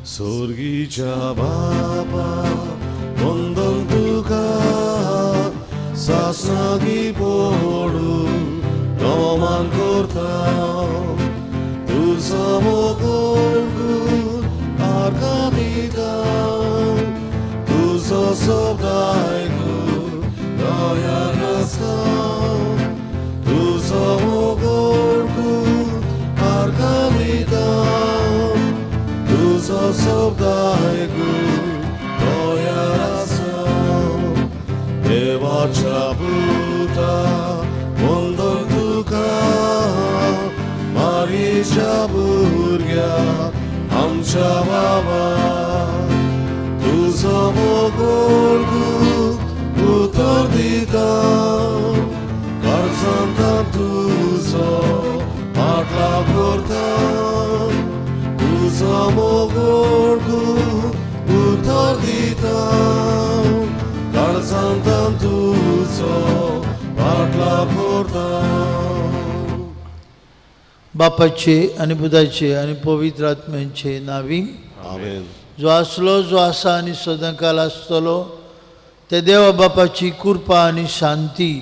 सोर्गीच्या बापा वंदन तुका सासनागी पडून नवमान करता तुजो मोगोल आर्गां दिता तुजो शब्द आयकून दयार आसा तुजो मोगोल आर्गां दिता तुजो शब्द आयकून दयार आसा देवाच्या पुता वंदन तुका मारीच्या भुरग्या आमच्या बाबा तुजो मोगोल उतर दिता काळजांत तुजो पाटला करता तुजो मोगोल उतर दिता काळजांत तुजो पाटला करता. बापाचे आनी पुताचे आनी पवित्र आत्म्यांचे नावी. आमेन. जो आसलो, जो आसा आनी सदांकाल आसतलो ते देवा बापाची कृपा आनी शांती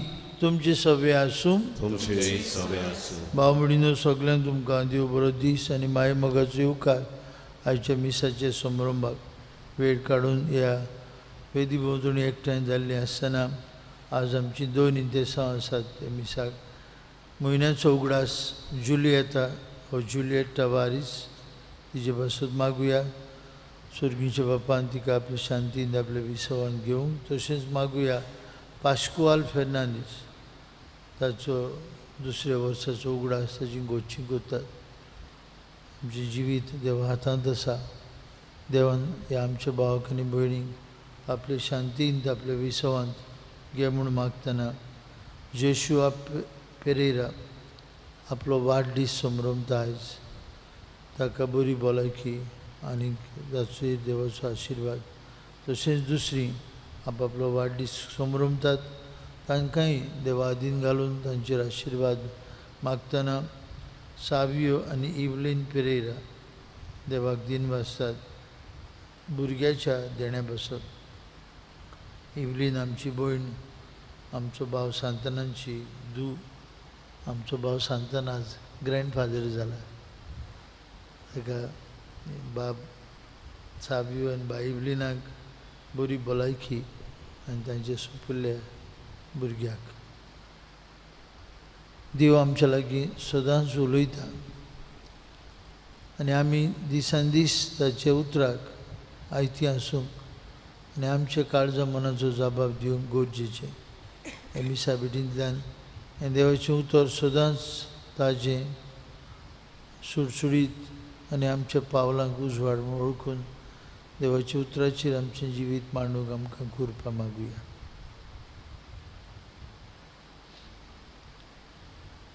तुमचे सगळे आसूं. तुमचे सगळे आसूं. भाव भयणीनो, सगळ्यांक तुमकां देव बरो दीस आनी माये मोगाचो येवकार. आयच्या मिसाच्या समारंभाक वेळ काडून ह्या वेदी भोंवतणी एकठांय जाल्लीं आसतना आज आमची दोन इंतेसांव आसात. त्या मिसाक म्हयन्याचो उगडास जुलियेता हो जुलियट टवारीस तिजे पासत मागुया. सोर्गीच्या बापान तिका आपल्या शांतीन आपल्या विसवान घेवंक. तशेंच मागुया पाश्कुआल फेर्नांदीस ताचो दुसऱ्या वर्साचो उगडास ताची गोची करतात. आमचें जिवीत देवा हातांत आसा. देवान ह्या आमच्या भावाक आनी भयणींक आपले शांतींत आपल्या विसवांत घे म्हूण मागतना जेशुआ पेरेरा आपलो वाडदीस समरमता आयज ताका बरी भलायकी आनी ताचो देवाचो आशिर्वाद. तशेंच दुसरी आपआपलो वाडदीस समरमतात तांकांय देवा आदीन घालून तांचेर आशिर्वाद मागतना सावियो आनी इवलीन पेरेरा देवाक दिन वाचतात भुरग्याच्या देण्या पासत. इवलीन आमची भयण, आमचो भाव सांतानाची धूव. आमचो भाव सांतान आज ग्रँडफादर जाला. ताका बाब सावियो आनी बाय इवलिनाक बरी भलायकी आनी तांचे सुपुल्ल्या भुरग्याक. देव आमच्या लागीं सदांच उलयता आनी आमी दिसान दीस ताच्या उतराक आयती आसूंक आनी आमच्या काळजा मनाचो जबाब दिवंक गरजेचें. ह्या मिसा भेटींतल्यान हें देवाचें उतर सदांच ताजें सुडसुडीत आनी आमच्या पावलांक उजवाड म्हूण वळखून देवाच्या उतराचेर आमचें जिवीत मांडूंक आमकां कृपा मागुया.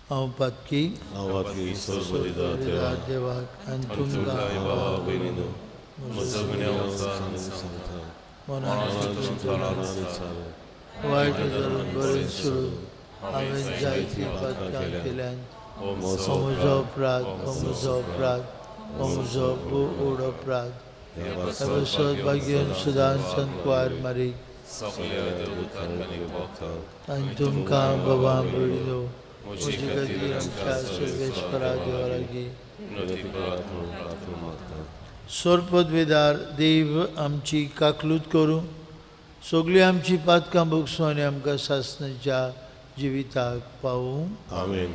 हांव पातकी देवाक आनी तुमकां वायट धरून बरें सोडून हांवें जायतीं पातकां केल्यान. हो म्हजो अपराध, हो म्हजो अपराध, हो म्हजो भोव व्हड अपराध. पासत भाग्यान सदांच कुवार मारीक आनी तुमकां बाबा भयणीनो म्हजे खातीर आमच्या सर्वेस्परा देवा लागीं. सोरपदवेदार देव आमची काकलूत करूं, सगळीं आमची पातकां भोगसूं आनी आमकां सासणाच्या जिविताक पावूं. आमेन.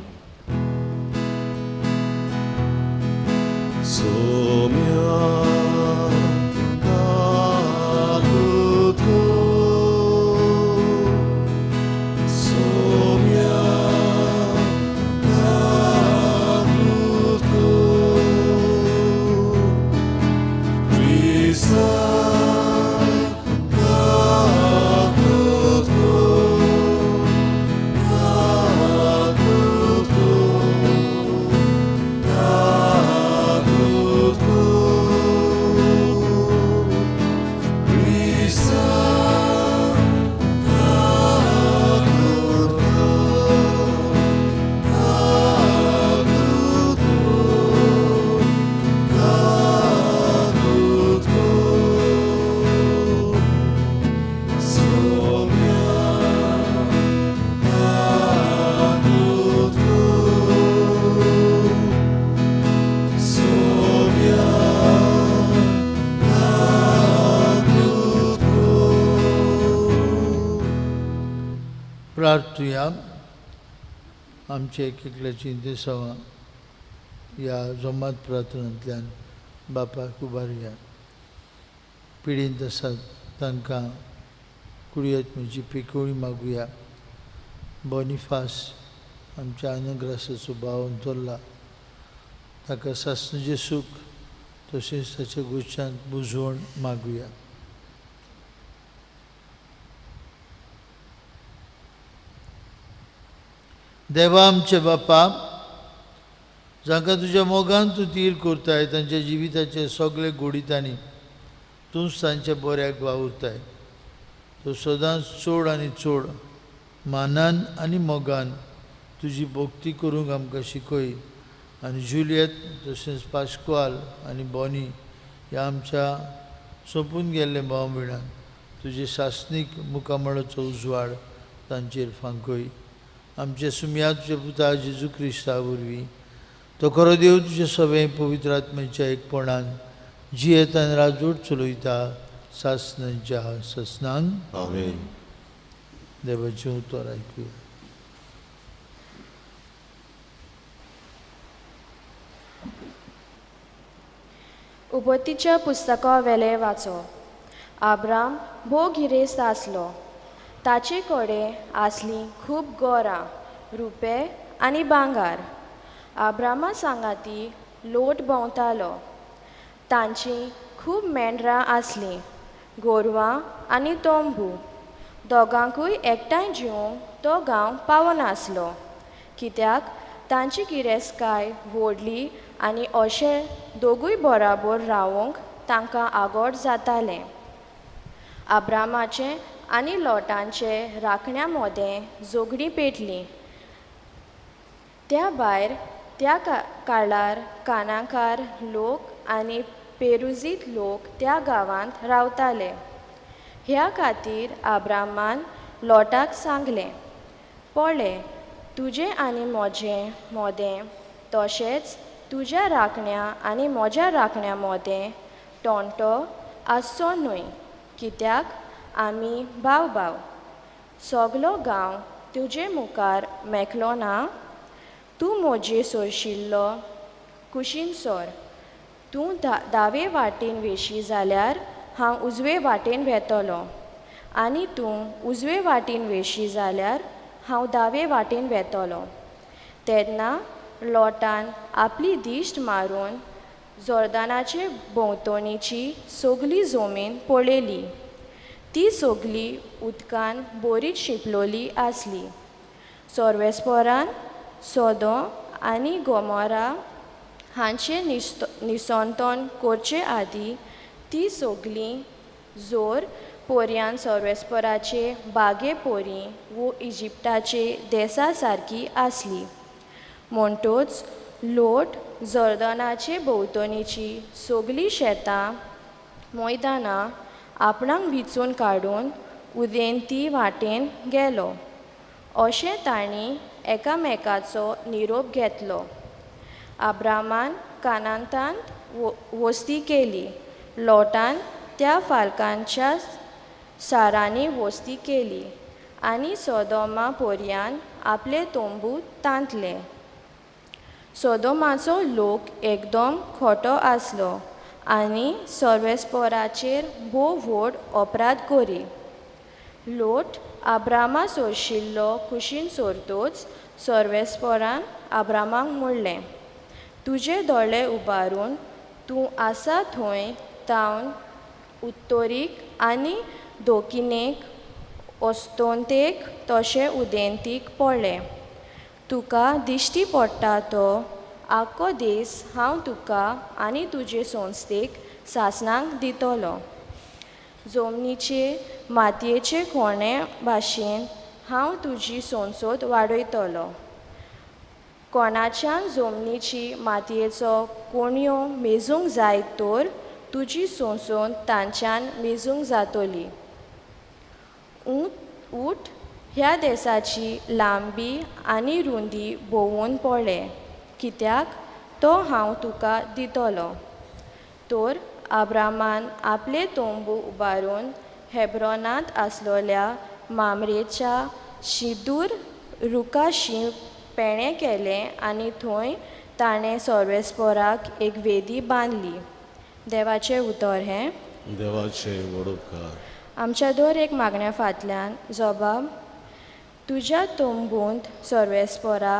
सोम्या काकूत कर, सोम्या काकूत कर, क्रिस्ता काकूत कर, काकूत कर, काकूत कर. प्रार्थुया. आमचे एक एकल्याची इंतेसांवां ह्या जमात प्रार्थनांतल्यान बापाक उबारुया. पिडींत आसात तांकां कुडयत्मेची पिकोवणी मागुया. बोनिफास आमच्या अनुग्रासाचो भाव अंतरला, ताका सासणाचें सूख तशेंच ताच्या गुच्छांक बुजवण मागुया. देवा आमचे बापा, जांकां तुज्या मोगान तूं तीर करताय तांच्या जिविताचे सगळे गोडितांनी तूंच तांच्या बऱ्याक वावुरताय. तूं सदांच चड आनी चड मानान आनी मोगान तुजी भक्ती करूंक आमकां शिकय आनी जुलियत तशेंच पाश्क्वाल आनी बॉनी ह्या आमच्या सोंपून गेल्ले भाव भयणांक तुजे सासणीक मुखामळाचो उजवाड तांचेर फांकय. आमचे सुमया तुज्या पुता जेजू क्रिस्ता वरवीं तो खरो देव तुजे सगळे पवित्र आत्म्याच्या एकपणान जियेत आनी राजवट चलयता सासणाच्या सासणांक. आमेन. देवाचें उतर आयकुया. उपतीच्या पुस्तका वेले वाचो. आब्राम भोव गिरेस्त आसलो. ताचे कडेन आसलीं खूब गोरां, रुपे आनी भांगर. आब्रामा सांगाती लोट भोंवतालो. तांचीं खूब मेंढरां आसलीं, गोरवां आनी तोंबू. दोगांकूय एकठांय जिवंक तो गांव पावनासलो, कित्याक तांची गिरेस्तकाय व्हडली आनी अशें दोगूय बराबर रावंक तांकां आगोड जातालें. आब्रामाचें आनी लोटांचे राखण्या मोदें झगडीं पेटलीं. त्या भायर त्या काळार कानाकार लोक आनी पेरुजीत लोक त्या गांवांत रावताले. ह्या खातीर आब्रामान लोटाक सांगलें, पळय तुजें आनी म्हजें मोदें तशेंच तुज्या राखण्या आनी म्हज्या राखण्या मोदें टोंटो आसचो न्हय, कित्याक आमी भाव भाव. सगलो गांव तुजे मुखार मेकलो ना. तूं म्हजे सोरशिल्लो कुशीन सोर. तूं दावे वाटेन वेशी जाल्यार हांव उजवे वाटेन वेतलो आनी तूं उजवे वाटेन वेशी जाल्यार हांव दावे वाटेन वेतलो. तेन्ना लोटान आपली दिश्ट मारून जोर्दानाचे भोंवतणीची सगली जमीन पळयली. ती सगली उदकान बरीच शिंपलोली आसली. सोर्वेस्पोरान सोदो आनी गोमोरा हांचे निसंतन करचे आदीं ती सगली जोर पोरयान सोर्वेस्पोराचे बागे पोरी वो इजिप्ताचे देसा सारकी आसली. म्हणटच लोट जोर्दनाचे भोंवतणीची सगलीं शेतां मैदानां आपणाक विचून काडून उदेंती वाटेन गेलो. अशें तांणी एकामेकाचो निरोप घेतलो. आब्रामान कानांतांत वस्ती केली. लोटान त्या फालकांच्या सारांनी वस्ती केली आनी सोदोमा पोरयान आपले तोंबू तांतले. सोदोमाचो लोक एकदम खोटो आसलो आनी सोर्वेस्पोराचेर भोव व्हड अपराध करी. लोट आब्रामा सोरशिल्लो कुशीन सोरतोच सोर्वेस्पोरान आब्रामाक म्हणलें, तुजे दोळे उबारून तूं आसा थंय तावन उत्तरीक आनी दोकिनेक अस्तंतेक तशें उदेंतीक पळय. तुका दिश्टी पडटा तो आख्खो देस हांव तुका आनी तुजे संस्थेक सासणाक दितलो. जमनीचे मातयेचे कोणे भाशेन हांव तुजी संसद वाडयतलो. कोणाच्यान जमनीची मातयेचो कोणयो मेजूंक जाय तर तुजी संसद तांच्यान मेजूंक जातली. ऊठ ह्या देसाची लांबी आनी रुंदी भोंवून पळय, कित्याक तो हांव तुका दितलो. तर आब्रामान आपले तोंबू उबारून हेब्रोनांत आसलोल्या मामरेच्या शिदूर रुखाशी पेणें केलें आनी थंय ताणें सर्वेस्पोराक एक वेदी बांदली. देवाचें उतर हें. देवाचें व्हड उपकार. आमच्या दर एक मागण्या फाटल्यान जबाब तुज्या तंबूंत सर्वेस्पोरा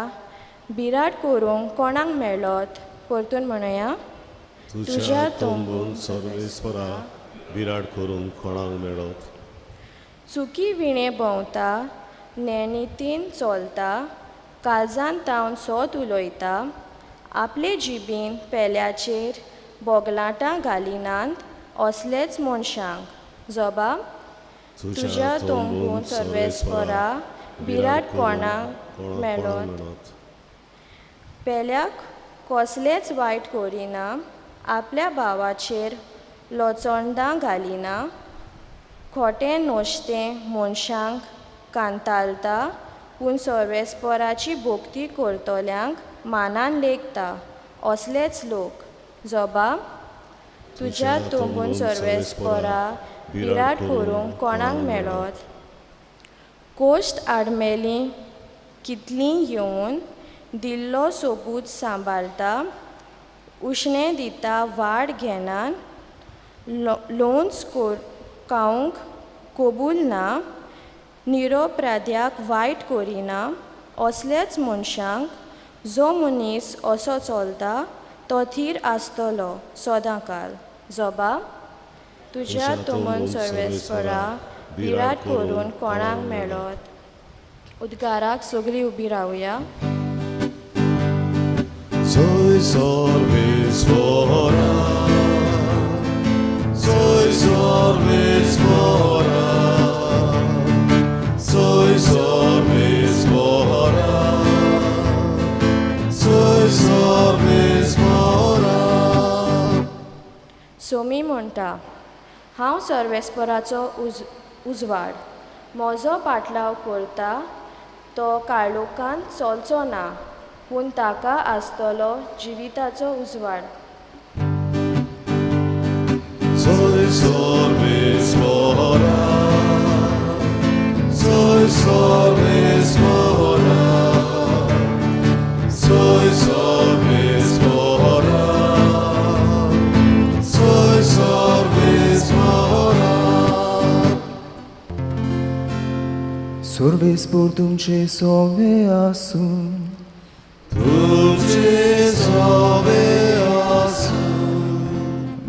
बिराड करूंक कोणाक मेळत? परतून म्हणया. तुज्या तंबूंत सर्वेस्परा बिराड करूंक कोणाक मेळत? चुकी विणे भोंवता, नेणितीन चलता, काळजान तावन सोद उलयता, आपले जिबीन पेल्याचेर बोगलाटां घालिनात असलेच मनशांक. जबाब तुज्या तंबूंत सर्वेस्परा बिराड कोणाक मेळत? पेल्याक कसलेंच वायट करिना, आपल्या भावाचेर लोचोंडां घालिना, खोटें नोश्तें मनशांक कांतालता, पूण सर्वेस्पराची भक्ती करतल्यांक मानान लेखता असलेच लोक. जबाब तुज्या तंबून सर्वेस्परा बिराड करूंक कोणाक मेळत? कोश्ट आडमेली कितलीं येवन दिल्लो सोबूत सांबाळटा, उश्णें दिता वाड घेनात, लोन्स खावंक कबूल ना, निरोपराध्याक वायट करिना असल्याच मनशांक. जो मनीस असो चलता तो थीर आसतलो सदांकाल. जबाब तुज्या तंबूंत सर्वेस्परा बिराड करून कोणाक मेळत? उद्गाराक सगळीं उबी रावया. Soy सर्वेस्परा, soy सर्वेस्परा, soy सर्वेस्परा, soy सर्वेस्परा. Somi म्हणटा, हांव सर्वेस्पराचो उजवाड, म्हजो पाटलाव करता तो काळोखांत चलचो ना, पूण ताका आसतलो जिविताचो उजवाड. Soy सर्वेस्परा, soy सर्वेस्परा, soy सर्वेस्परा, soy सर्वेस्परा. सर्वेस्पोर तुमचे सोवे आसूं. तुमचे सोवे आसूं.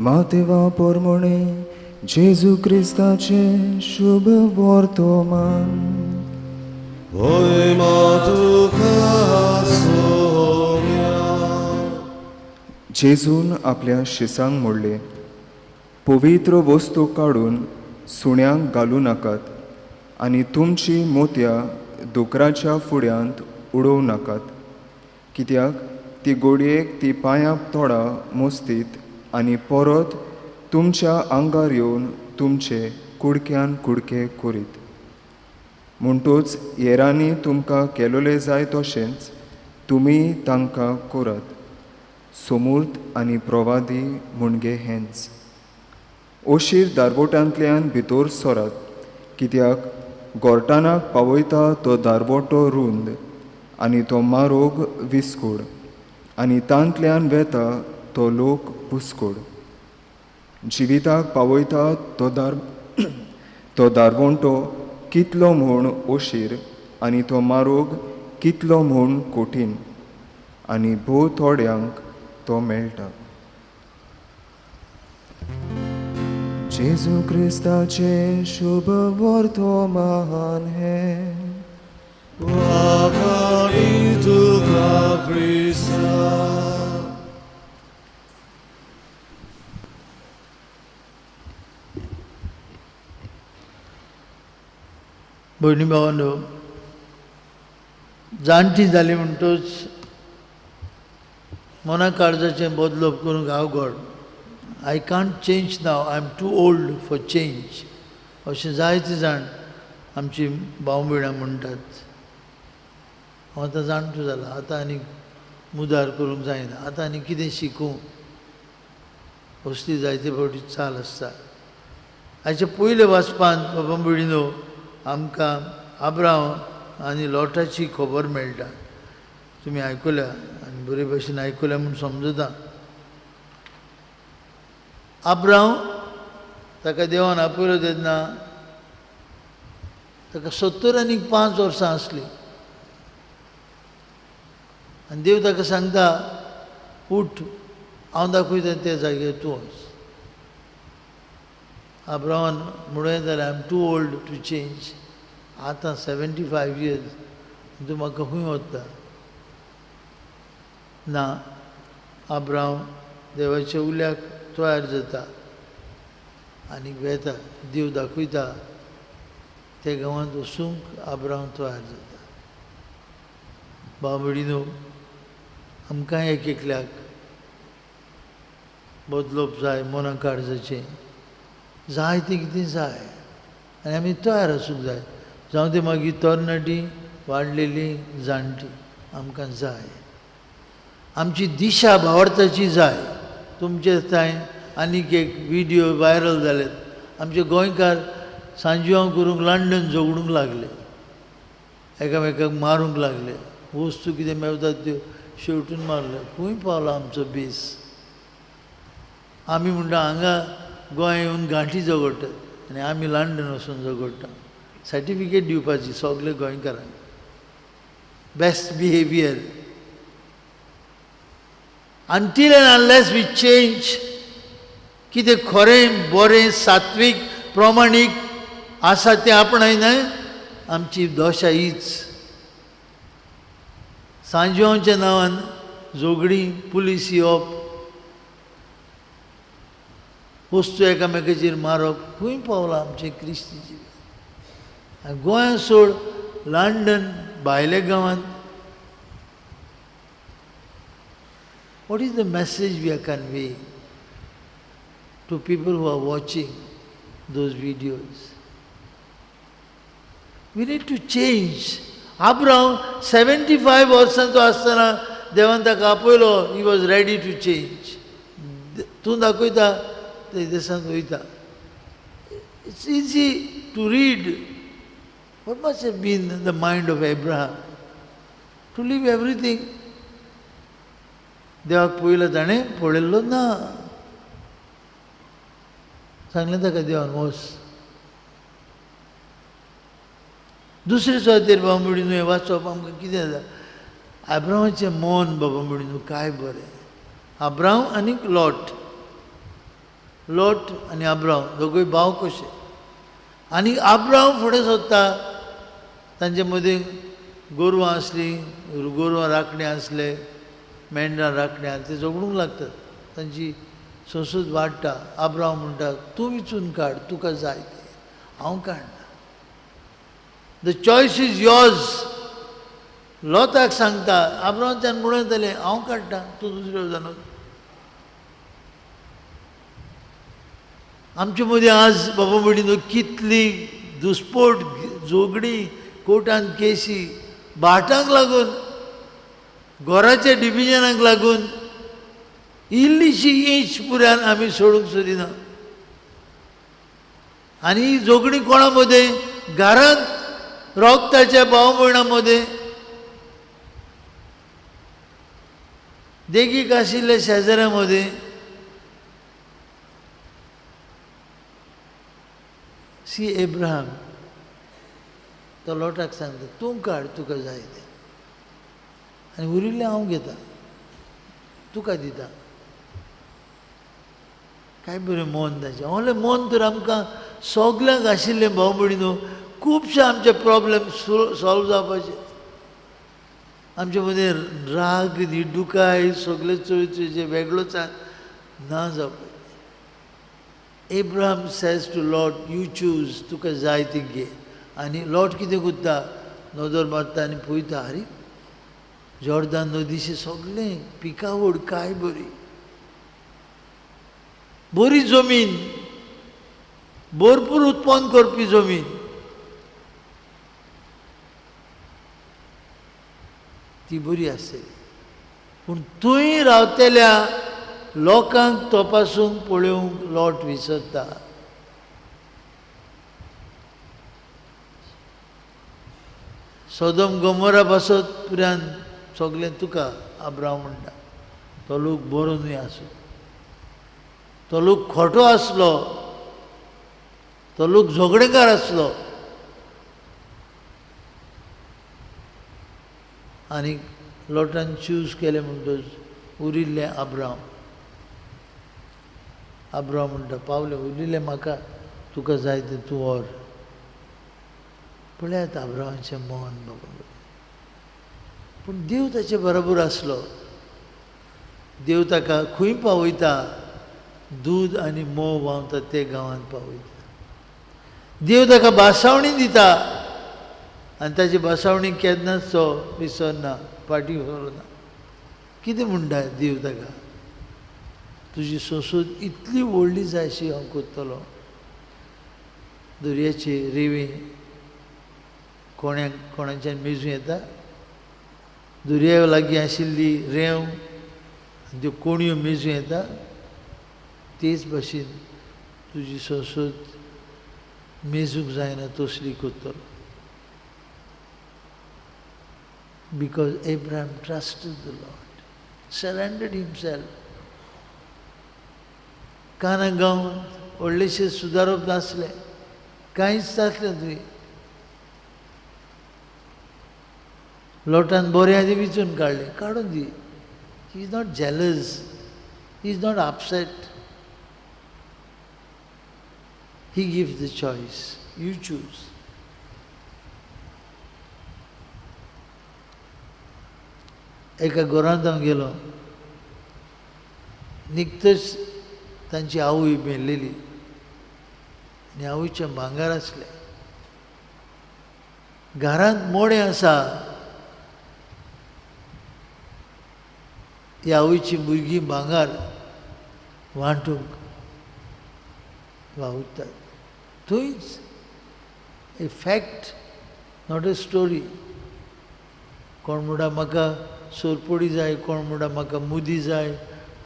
मातेवा पोरमोणे जेजू क्रिस्ताचे शुभ वर्तमान. होय तुका सोम्या. जेजून आपल्या शिसांक म्हणलें, पवित्र वस्तू काडून सुण्यांक घालूं नाकात आनी तुमची मोतयां दोकराच्या फुड्यांत उडोवं नाकात, कित्याक ती गोडयेक ती पांयां तोडा मोस्तीत आनी परत तुमच्या आंगार येवन तुमचे कुडक्यान कुडके करीत. म्हणटूच हेरांनी तुमकां केलोलें जाय तशेंच तुमी तांकां करात. सोमूर्त आनी प्रवादी म्हणगे हेंच. अशीर दारवोटांतल्यान भितर सरात, कित्याक गोरटानाक पावयता तो दारवोटो रुंद आनी तो मारोग विस्कोड, आनी तांतल्यान वेता तो लोक पुस्कोड. जिविताक पावयता तो दारवंटो कितलो म्हूण अशीर आनी तो मारोग कितलो म्हूण कठीण, आनी भोव थोड्यांक तो मेळटा. जेजू क्रिस्ताचें शुभ वर्तमान हें. वाखाणी तुका क्रिस्ता. भयणी भावांनो, जाणटी जाली म्हणटूच मना काळजाचें बदलप करूंक अवघड. I can't change now, I am too old for change, अशें जायते जाण आमची भाव भयणां म्हणटात. हांव आतां जाणटो जाला, आतां आनी मुदार करूंक जायना, आतां आनी कितें शिकूं, असली जायते फावटी चाल आसता. हाचे पयले वाचपांत बाबा भयणीनो आमकां आब्रांव आनी लोटाची खबर मेळटा. तुमी आयकुल्या आनी बरे भशेन आयकुल्या म्हूण समजता. आब्रांव ताका देवान आपयलो तेन्ना ताका 75 वर्सां आसलीं आनी देव ताका सांगता, उठ, हांव दाखयता त्या जाग्यार तूं वच. आब्रांवान म्हणूं येतालें, I am too old to change, आतां 75 इयर्स, तूं म्हाका खंय वता? ना, आब्रांव देवाच्या उल्याक तयार जाता आनी वेता. देव दाखयता त्या गांवांत वचूंक आब्रांव तयार जाता. भाव भयणीनो, आमकां एक एकल्याक बदलप जाय, मना काळजाचें जाय तें कितें जाय आनी आमी तयार आसूंक जाय. जावं तें मागीर तरणाटी, वाडलेली, जाणटी, आमकां जाय. आमची दिशा भावार्थाची जाय. तुमचे थंय आनीक एक विडियो व्हायरल जाले. आमचे गोंयकार सांजिवां करूंक लंडन झगडूंक लागले, एकामेकाक मारूंक लागले, वस्तू कितें मेवतात त्यो शेवटून मारले. खंय पावलो आमचो बेस? आमी म्हणटा हांगा गोंय येवन गांठी झगडटात आनी आमी लंडन वचून झगडटा. सर्टिफिकेट दिवपाची सगळे गोंयकारांक, best behaviour. Until and unless we change, कितें खरें, बरें, सात्वीक, प्रमाणीक आसा तें आपणायना, आमची दशा हीच. सांजवांच्या नांवान झगडीं, पुलीस येवप, वस्तू एकामेकाचेर मारप, खंय पावलां आमचें क्रिस्ती जिवीत? आनी गोंया सोड, लंडन, भायल्या गांवांत. What is the message we are conveying to people who are watching those videos? We need to change. Abraham 75 वर्सांचो आसतना देवान ताका आपयलो. He was ready to change. तूं दाखयता ते देशांत वयता. It's easy to read. What must have been the mind of Abraham to leave everything? देवाक पयलो ताणें पळयल्लो ना. सांगलें ताका देवान, वच. दुसरे सुवातेर बाबा म्हणून वाचप आमकां कितें जाता? आब्रांवाचें मन बाबा म्हणून काय बरें. आब्रांव आनी लोट, लोट आनी आब्रांव दोगूय भाव कशे. आनी आब्रांव फुडें सोदता, तांचे मदीं गोरवां आसलीं, गोरवां राखणे आसले, मेंढरां राखणे आसले, ते झगडूंक लागतात. तांची संसद वाडटा. आब्रांव म्हणटा, तूं विचून काड, तुका जाय तें, हांव काडना. The choice is yours. लोताक सांगता, आब्रांवाच्यान म्हणून येतलें, हांव काडटा, तूं दुसऱ्यो वचून. आमचे मदीं आज बाबा भयणीनो कितली दुस्पोट, झगडीं, कोर्टान केसी, भाटांक लागून, घराच्या डिविजनाक लागून, इल्लीशी इंच पुऱ्यान आमी सोडूंक सोदिना. आनी ही झगडीं कोणा मदें? घरांत, रोगताच्या भाव भयणां मदें, देखीक आशिल्ल्या शेजाऱ्यां मदें. सी एब्राहम तो लोटाक सांगता, तूं काड, तुका जाय तें, आनी उरिल्लें हांव घेता, तुका दिता. काय बरें मन ताचें. ओलें मन तर आमकां सगल्यांक आशिल्लें भाव भयणीनो, खुबशे आमचे प्रॉब्लम सॉल्व जावपाचे. आमचे मदीं राग, दुकाय, सगळे चोयचे वेगळोच ना जावपाचें. Abraham says to Lot, you choose, तुका जाय तें घे. आनी लोट कितें करता? नदर मारता आनी पळयता, आरे जॉर्दान नदीचें सगळें पिकावळ काय बरी, बरी जमीन, भरपूर उत्पन्न करपी जमीन. ती बरी आसतली, पूण थंय रावतल्या लोकांक तपासूंक पळोवंक लोट विसरता. सोदम गोमोरा पासत पुरान सगळें तुका आब्रांव म्हणटा. तो लोक बरो न्हय आसलो, तो लोक खोटो आसलो, तो लोक झगडेकार आसलो. आनी लोटान चूज केलें म्हणटच उरिल्लें आब्रांव. आब्रांव म्हणटा पावलें, उरिल्लें म्हाका, तुका जाय तें तूं व्हर. पळयात आब्रांवाचें मन बाबा. पूण देव ताचे बरोबर आसलो. देव ताका खंय पावयता? दूद आनी म्होंव व्हांवता ते गांवांत पावयता. देव ताका बासावणी दिता आनी ताची बासावणी केन्नाच तो विसरना, फाटीं व्हरना. कितें म्हणटा देव ताका? तुजी सोंसूद इतली व्हडली जायशी हांव करतलो. दर्याची रेंवे कोणाक कोणाच्यान मेजूं येता? दर्या लागीं आशिल्ली रेंव आनी त्यो कोणयो मेजूं येता? तेच भाशेन तुजी संसद मेजूंक जायना तसली करतलो. Because Abraham trusted the Lord, surrendered himself. काना गांवांत व्हडलेशें सुदारप नासलें, कांयच नासलें. तुवें लोटान बरें आदी विचून काडलें, काडून दी. He is not jealous, he is not upset. He gives the choice, you choose. एका घरांत हांव गेलो, निकतच तांची आवय मेल्लेली आनी आवयचें भांगर आसलें. घरांत मोडें आसा, ह्या आवयची भुरगीं भांगर वांटूंक वावुरतात. थंयच a fact, not a story. कोण म्हणटा म्हाका सोरपोडी जाय, कोण म्हणटा म्हाका मुदी जाय,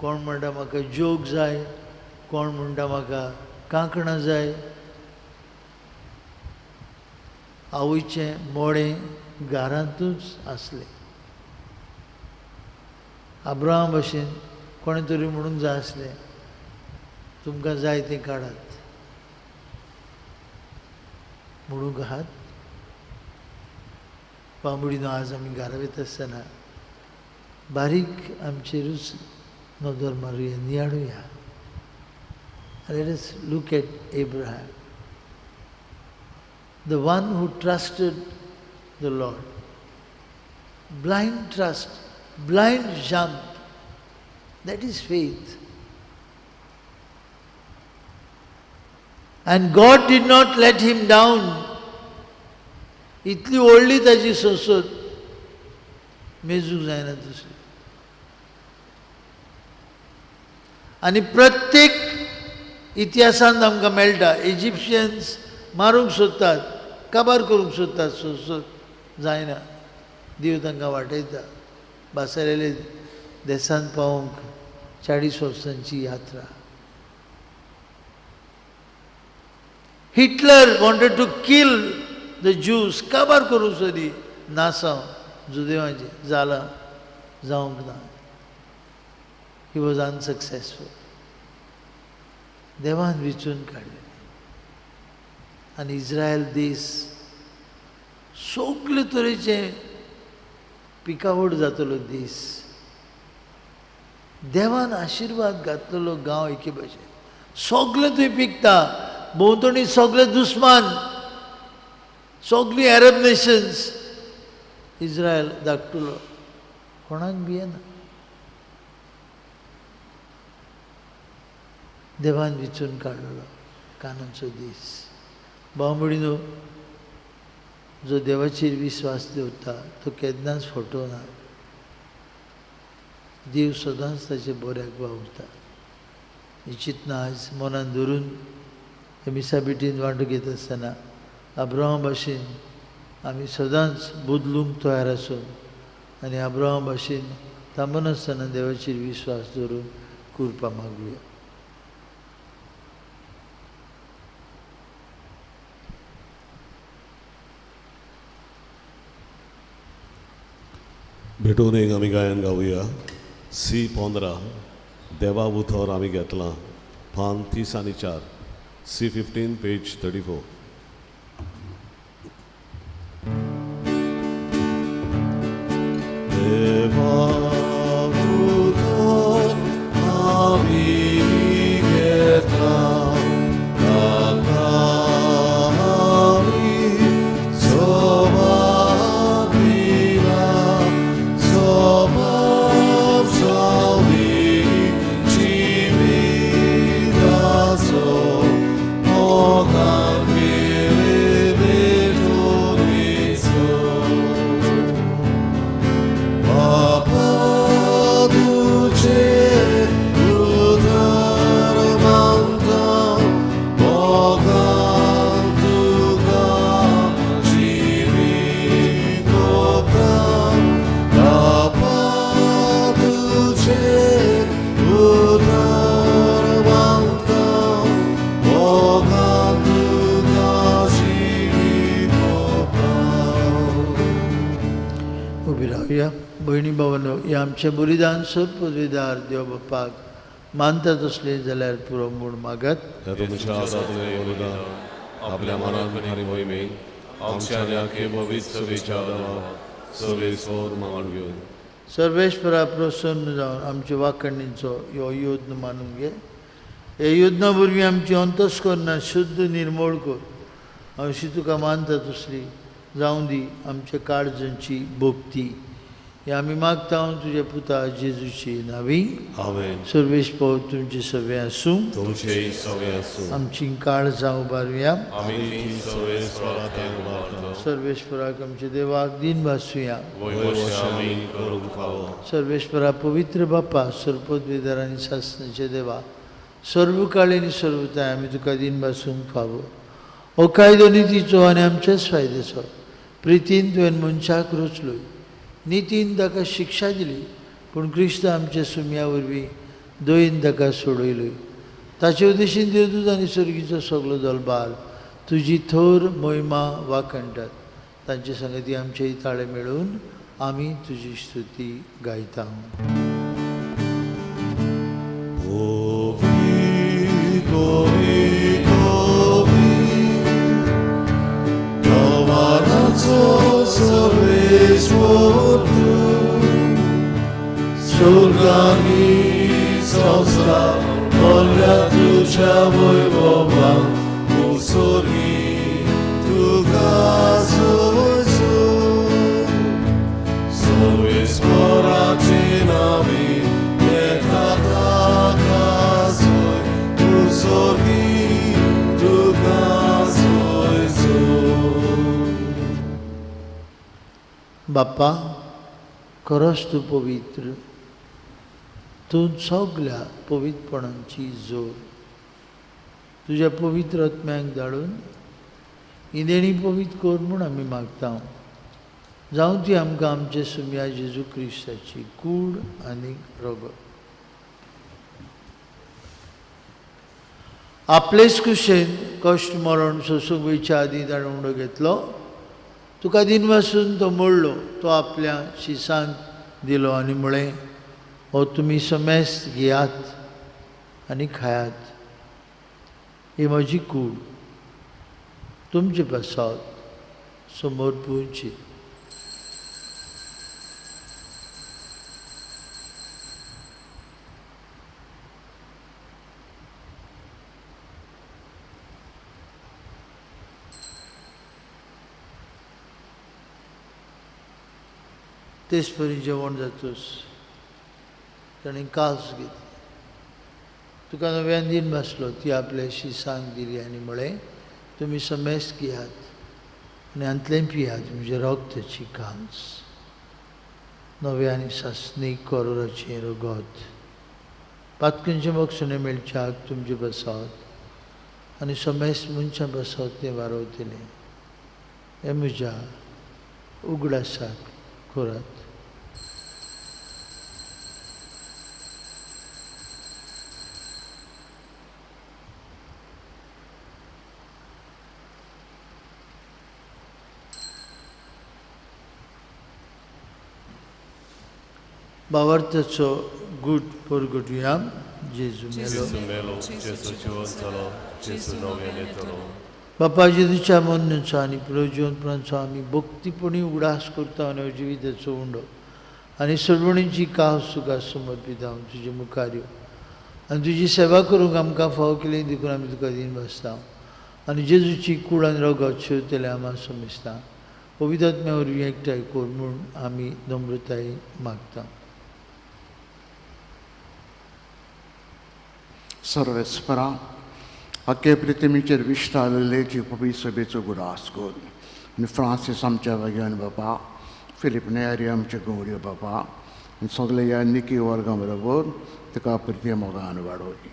कोण म्हणटा म्हाका जोग जाय, कोण म्हणटा म्हाका कांकणां जाय. आवयचें मोडें घरांतूच आसलें. आब्राहाम भाशेन कोणें तरी म्हणूंक जाय आसलें, तुमकां जाय तें काडात म्हणूंक आहात. बांबुडीनो आज आमी घरा वयता आसतना बारीक आमचेरूच नदर मारुया, नियाळुया. Let us look at Abraham, the one who trusted the Lord. Blind trust, blind jump, that is faith. And God did not let him down. इतली व्हडली ताची संसद मेजूंक जायना दुसरी. आनी प्रत्येक इतिहासांत आमकां मेळटा, इजिप्शियन्स मारूंक सोदतात, काबार करूंक सोदतात, संसद जायना, देव तांकां वाटयता. बासालेले देशांत पावोवंक 40 वर्सांची यात्रा. Hitler wanted to kill the Jews, काबार करूंक सोदी नासांव जुदेवांचें, जालां जावंक ना. He was unsuccessful. देवान विचून काडलें आनी इस्रायल देश सगळे तरेचे पिकावळ जातलो दीस. देवान आशिर्वाद घातलेलो गांव एके भाशेन सगळें थंय पिकता, भोंवतणी सगळे दुस्मान, सगळीं अरब नेशन्स. इस्रायल धाकटुलो, कोणाक भियेना. देवान विचून काडलेलो कानाचो दीस. भाव-भयणीनो, जो देवाचेर विस्वास दवरता तो केन्नाच फटोवना. देव सदांच ताचे बऱ्याक वावुरता. ही चिंतना आज मनान धरून हे मिसा भेटीन वांटो घेता आसतना आब्राहाम भाशेन आमी सदांच बदलूंक तयार आसून आनी आब्राहाम भाशेन थांबनासतना देवाचेर विस्वास दवरून कृपा मागुया. भेटून एक आमी गायन गावया सी 15 देवा उतर आमी घेतलां पान 34 सी 15 पेज 34. देवा उतर आमी घेतलां ताका आमी सोबा भयणी भावांनो, हे आमचें बलिदान सोद पदवीदार देव बापाक मानता तसलें जाल्यार पुरो म्हूण मागत. आपल्या मनात सर्वेश्वरा प्रसन्न जावन आमचे वाखणीचो ह्यो युद्ध मानून घे. हे युद्धा वरवीं आमची अंतस्करणां शुद्ध निर्मूळ कर. अशी तुका मानता तसली जावं दी आमच्या काळजांची भक्ती. हे आमी मागता तुज्या पुता जेजूची नावी. आमेन. सर्वेश पाव तुमचे सगळे आसूं. तुमचे सगळे आसूं. आमची काळजां उबारुया. आमी सर्वेश्वराक उबारता. सर्वेश्वराक आमच्या देवाक दिन भासुया. आमी करूंक फावो. सर्वेश्वरा पवित्र बापा सर्वपदवीधर आनी सासणाचे देवा सर्व काळी आनी सर्वताय आमी तुका दिन भासूंक फावो. हो कायदो नितीचो आनी आमच्याच फायद्याचो. प्रितीन तुवें मनशाक रचलोय, नितीन ताका शिक्षा दिली, पूण क्रिस्त आमच्या सुम्या वरवीं दयेन ताका सोडयलोय. ताचे उद्देशीन देवदूत आनी सर्गीचो सगलो दलबाल तुजी थोर मोहिमा वाखणटात. तांचे संगती आमचे ताळे मेळून आमी तुजी स्तुती गायता. स्वर्गानी संवसार भरल्या तुज्या वैभवान मुसोरी तुका सोयसो सर्वेस्पराचे नावी येता ताका सोय मुसोरी तुका सोयसो. बाप्पा खरोच तूं पवित्र, तूं सगल्या पवित्रपणाची जोर. तुज्या पवित्र आत्म्याक धाडून ही देणी पवित्र कर म्हूण आमी मागता. जावं ती आमकां आमचे सुम्या जेजू क्रिस्ताची कूड आनी रगत. आपलेच कुशेन कश्ट मरण सोसूंक वयच्या आदीं ताणें उंडो घेतलो. तुका दिनवासून तो मोडलो, तो आपल्या शिसांक दिलो आनी म्हळें, हो तुमी समेस्त घेयात आनी खायात. ही म्हजी कूड तुमचे पासत समर्पूची. तेच परी जेवण जातूच ताणें कास घेतली. तुका नव्यान दिन भासलो, ती आपल्या शिसांक दिली आनी म्हळें, तुमी समेस्त घेयात आनी हांतलें पियात. म्हजें रगताची कांस नव्या आनी सासणीक करोराचें रगत. पातकनचें बक्षणें मेळच्याक तुमचे बसात आनी समेस्त मनशां बसात तें वारवतलें. हें म्हज्या उगडासाक करात. भावार्थाचो गूट परगटुया. जेजू मेलो, जेजू जिवन जालो, जेजू नव्यान येतलो. बापा जेजूच्या मरणाचो आनी पुनर्जिवनपणाचो आमी भक्तीपणी उगडास करता आनी जिविताचो उंडो आनी सर्वणीची कास तुका समर्पिता. तुजे मुखार यो आनी तुजी सेवा करूंक आमकां फावो केली देखून आमी तुका दीन बसता आनी जेजूची कूड आनी रोगात शेवतले आमा समजता. पवित्र आत्म्या वरवीं एकठांय कर म्हूण आमी नम्रतायेन मागता. सर्वेस्परा आखे प्रितिमीचेर विश्तालेले जी पवित्र सभेचो गुरास कर आनी फ्रांसीस आमच्या वाग्यान बापा, फिलीप नेरी आमचे गौरी बापा आनी सगळे ह्या निकी वर्गां बरोबर ताका प्रिती मोगान वाडोवची.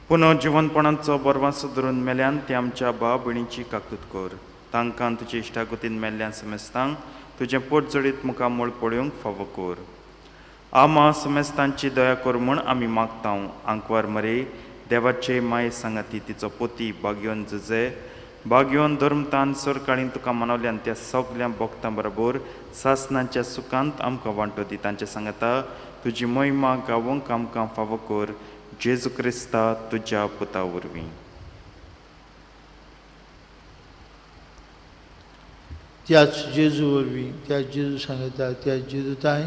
पुनः जिवनपणाचो बरवास धरून मेल्यान ते आमच्या भाव भयणीची काकूत कर. तांकां तुजे इश्टागतीन मेल्ल्यान समेस्तांक तुजें पोट जडीत मुखामळ पळोवंक फावो कर. आमा समेस्तांची दया कर म्हूण आमी मागता. आंकवार मरे देवाचे माये सांगाती तिचो पोती बागयोन जुजे बागयोन धर्मतान सरकाळीन तुका मनवल्यान त्या सगल्या भक्तां बरोबर सासनाच्या सुखांत आमकां वांटो दी. तांचे सांगाता तुजी महिमा गावोंक आमकां फावो कर. जेजू क्रिस्ता तुज्या पुता वरवीं. त्याच जेजू वरवीं, त्याच जेजू सांगता, त्याच जेजू ताय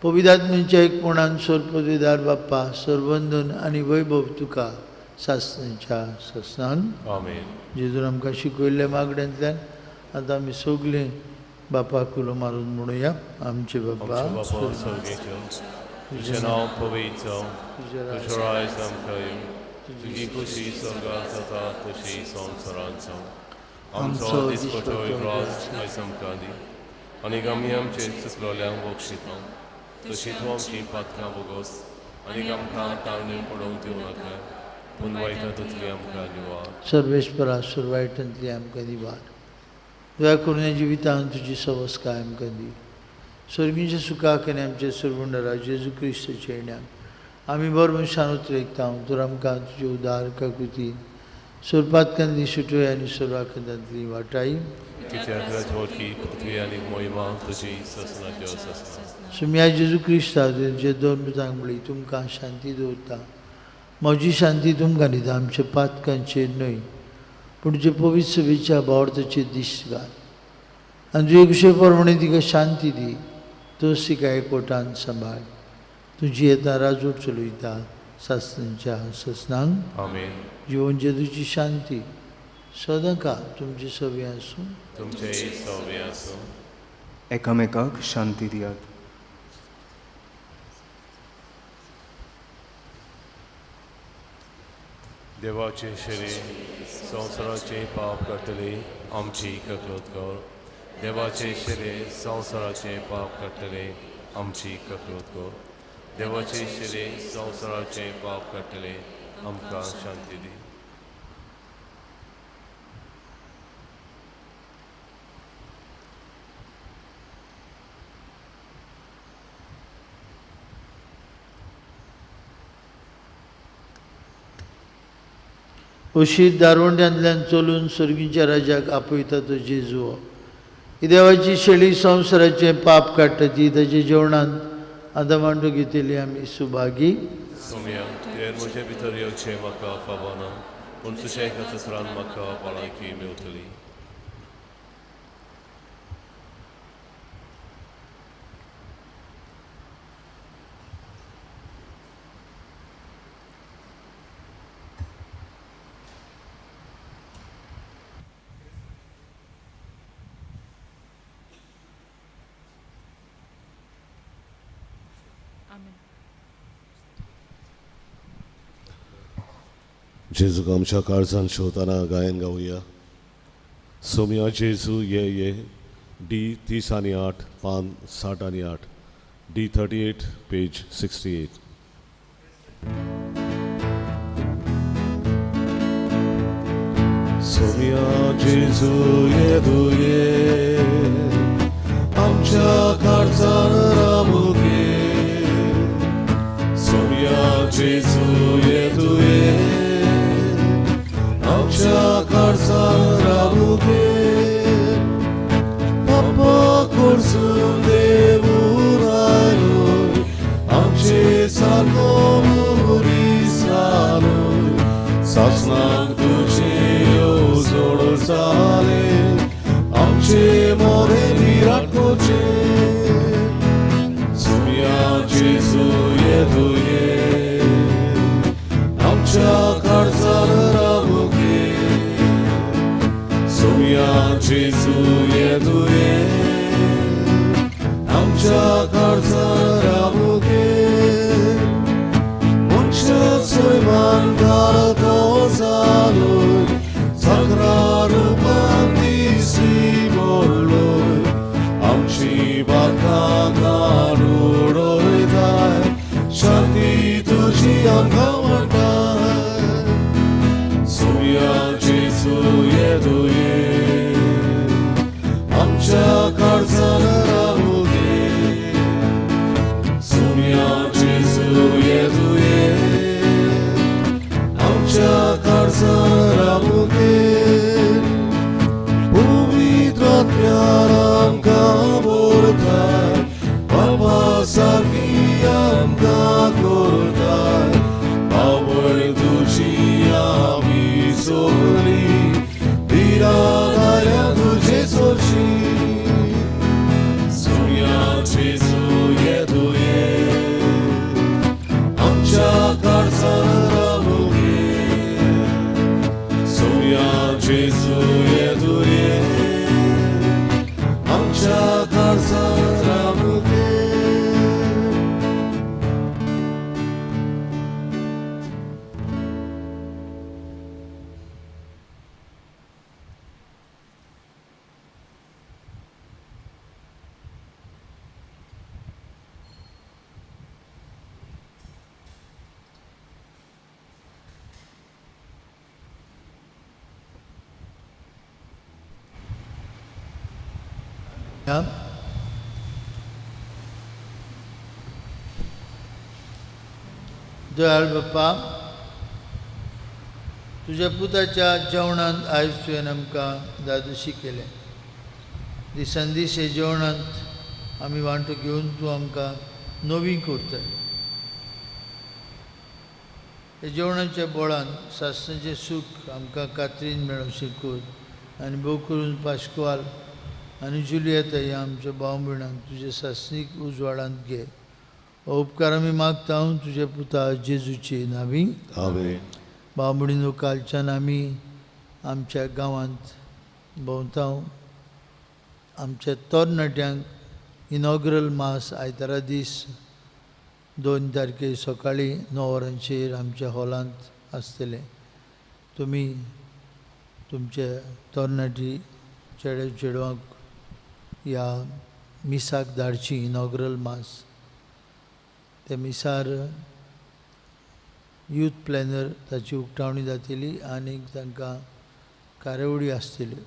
पवित्र आत्म्याच्या एकपणान सर्वपदवीदार बाप्पा सर्वंदन आनी वैभव तुका सासनाच्या सासनान. आमेन. जेजून आमकां शिकयल्ल्या मागण्यांतल्यान आतां आमी सगलीं बापाक उलो मारून म्हणुया. आमचे बापा तुजें नांव पवित्र जावं, तुजें राज आमकां येवं, तुजी खुशी स्वर्गांत जाता तशी संवसारांत जावं. आमचो दिसपटो ग्रास आयज आमकां दी आनी आमी आमचे चुकलोल्यांक बक्षिता तशी तूं आमची पातकां बोगोस आनी आमकां ताळणी पडोवंक दिवं नाका, पूण वायटांतली आमकां निवार. सर्वेस्परा सुर वायटांतली आमकां निवार. दया करून जिवितान तुजी सवस्काय आमकां दी. स्वर्गीच्या सुखाक आनी आमच्या सर्वंडरा जेजू क्रिस्ताच्या येण्याक आमी बरो मनशान उतरेकता. तर आमकां तुजे उदार काकुतीन सोरपातकांतली सुटोय आनी सोरवाखंदांतली वाटाय. सुम्या जेजू क्रिस्ता जे दोन मित्रांक म्हणली तुमकां शांती दवरता, म्हजी शांती तुमकां दिता. आमच्या पातकांचेर न्हय पूण तुजे पवित्र सभेच्या भावार्थाचेर दिश्ट घाल आनी तुजे कुशे प्रमाणे तिका शांती दी. तूं तिका एकवटान सांबाळ. तुजी येता राजवट चलयता सासनाच्या सासनांक. आमेन. जिवन जेजूची शांती सदांकाळ तुमचे सवे आसूं. तुमचे सवे आसूं. एकामेकाक शांती दियात. देवाचे शरीर संवसाराचे पाप काडटले आमची ककलत कर. देवाचे शरीर संवसाराचे पाप काडटले आमची ककलत कर. देवाचे शरीर संवसाराचे पाप काडटले आमकां शांती दी. अशीर दारवंड्यांतल्यान चलून सर्गीच्या राजाक आपयता तो जेजू. ही देवाची शेळी संवसाराचें पाप काडटा ती ताच्या जेवणांत आतां मांडू घेतली आमी सुभागी. सोम्या, तुवें म्हजे भितर येवचें म्हाका फावना, पूण तुज्या एका तसरान म्हाका भलायकी मेवतली. जेजूक आमच्या काळजान शोधताना गायन गावया. सोम्या जेजू ये ये. डी 30 आनी 8 पान 60 आनी 8. डी 38 पेज 68. सोम्या जेजू ये दुये आमच्या काळजान रावूंक. सोम्या जेजू ये दुये आमच्या काळजान रावूंक. बापा जाले आमचे मोरे विराट कोचे सुम्या जेजू ये तुये आमच्या काळजान रावूं सुम्या जेजू ये तुये आमच्या काळजान रावूं सैमान घालतो जालोय सगळा रुपान दिसली मोडलोय आमची बाता घालून उडयताय शांती तुजी आमकां म्हणटाय सुम्या जेजू ये तुये आमच्या काळजान रावूं सुम्या जेजू ये तुये आमच्या काळजान रावूं पवित्र आत्म्यान आमकां बोलताय बाबा सारकी आमकां करताय आवय तुजी आमी सगळी भिरांत आयल्या तुजे सोशी सुम्या जेजू ये तुये आमच्या काळजान रावूं सुम्या जेजू ये तुये आमच्या काळजान रावूं. दयाळ बाप्पा तुज्या पुताच्या जेवणांत आयज तुवें आमकां दादोशी केलें. दिसान दीस हे जेवणांत आमी वांटो घेवन तूं आमकां नवी करताय. हे जेवणाच्या बोळान सासणाचें सूख आमकां कात्रीन मेळोवचें कर आनी भोव करून पाश्कवाल आनी जुलियता ह्या आमच्या भाव भयणांक तुज्या सासणीक उजवाडांत घे. हो उपकार आमी मागता हांव तुज्या पुता जेजूचे नांवी. आमेन. भाव भयणीनो, कालच्यान आमी आमच्या गांवांत भोंवता. आमच्या तरणाट्यांक इनॉग्रल मास आयतारा दीस 2 तारखेर सकाळीं 9 वरांचेर आमच्या हॉलांत आसतलें. तुमी तुमच्या तरणाटी चेडे चेडवांक ह्या मिसाक धाडची. इनॉग्रल मास त्या मिसार यूथ प्लॅनर ताची उक्तावणी जातली आनी तांकां कार्यावळी आसतल्यो.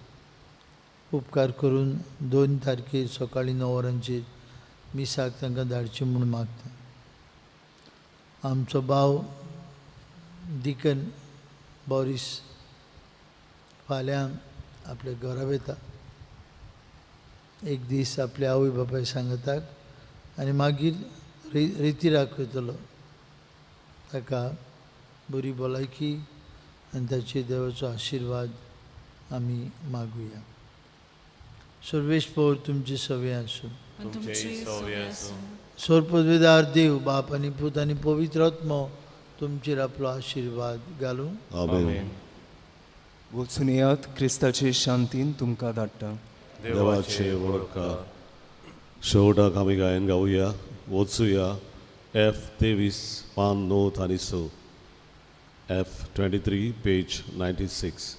उपकार करून 2 तारखेर सकाळीं 9 वरांचेर मिसाक तांकां धाडची म्हूण मागता. आमचो भाव डिकन बॉरीस फाल्यां आपल्या घरा वता. एक दीस आपल्या आवय बापाय सांगताक आनी मागीर रितीराक वयतलो. ताका बरी भलायकी आनी ताचे देवाचो आशिर्वाद आमी मागुया. सर्वेश पौर तुमचे सवे आसूं. सोरपदवेदार देव बाप आनी पूत आनी पवित्र आत्मो तुमचेर आपलो आशिर्वाद घालूं. आमेन. वचून येयात, क्रिस्ताचे शांतीन तुमकां धाडटा. देवाचे वळखा. शेवटाक आमी गायन गावया. वचुया F 23 पान 9 आनी 6. F 23 page 96.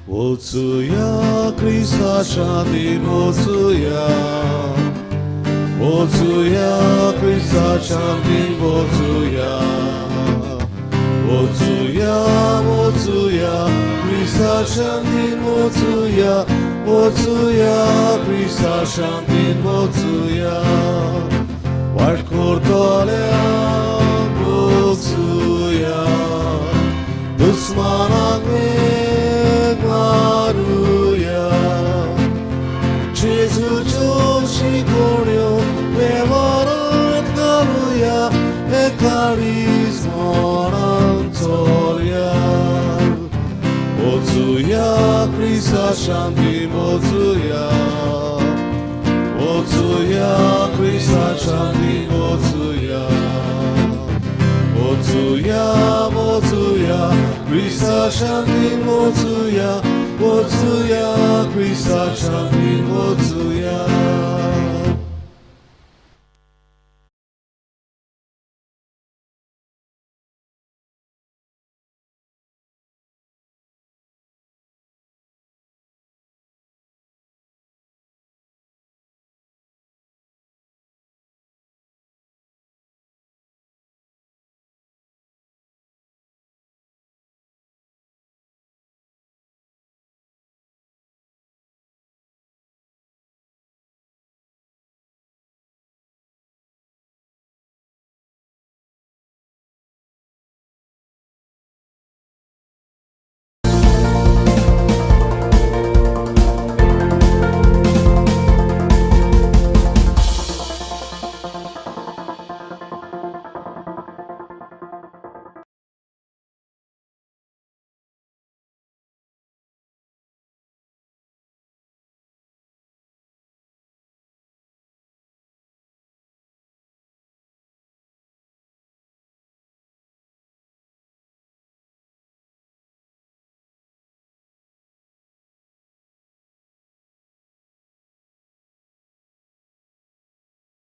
वचुया क्रिस्ता शांतीन वचुया, वचुया क्रिस्ता शांतीन वचुया, वचुया वचुया क्रिस्ता शांतीन वचुया, वचुया क्रिस्ता शांतीन वचुया. वाट करतल्यांक वचुया, दुस्मानाक मारुया. जेजूच्यो शिकोवण्यो वेव्हारांत घालुया, एकाडीस क्रिस्ता शांतीन वचुया, वचुया क्रिस्ता शांतीन वचुया, वचुया वचुया क्रिस्ता शांतीन वचुया, वचुया क्रिस्ता शांतीन वचुया.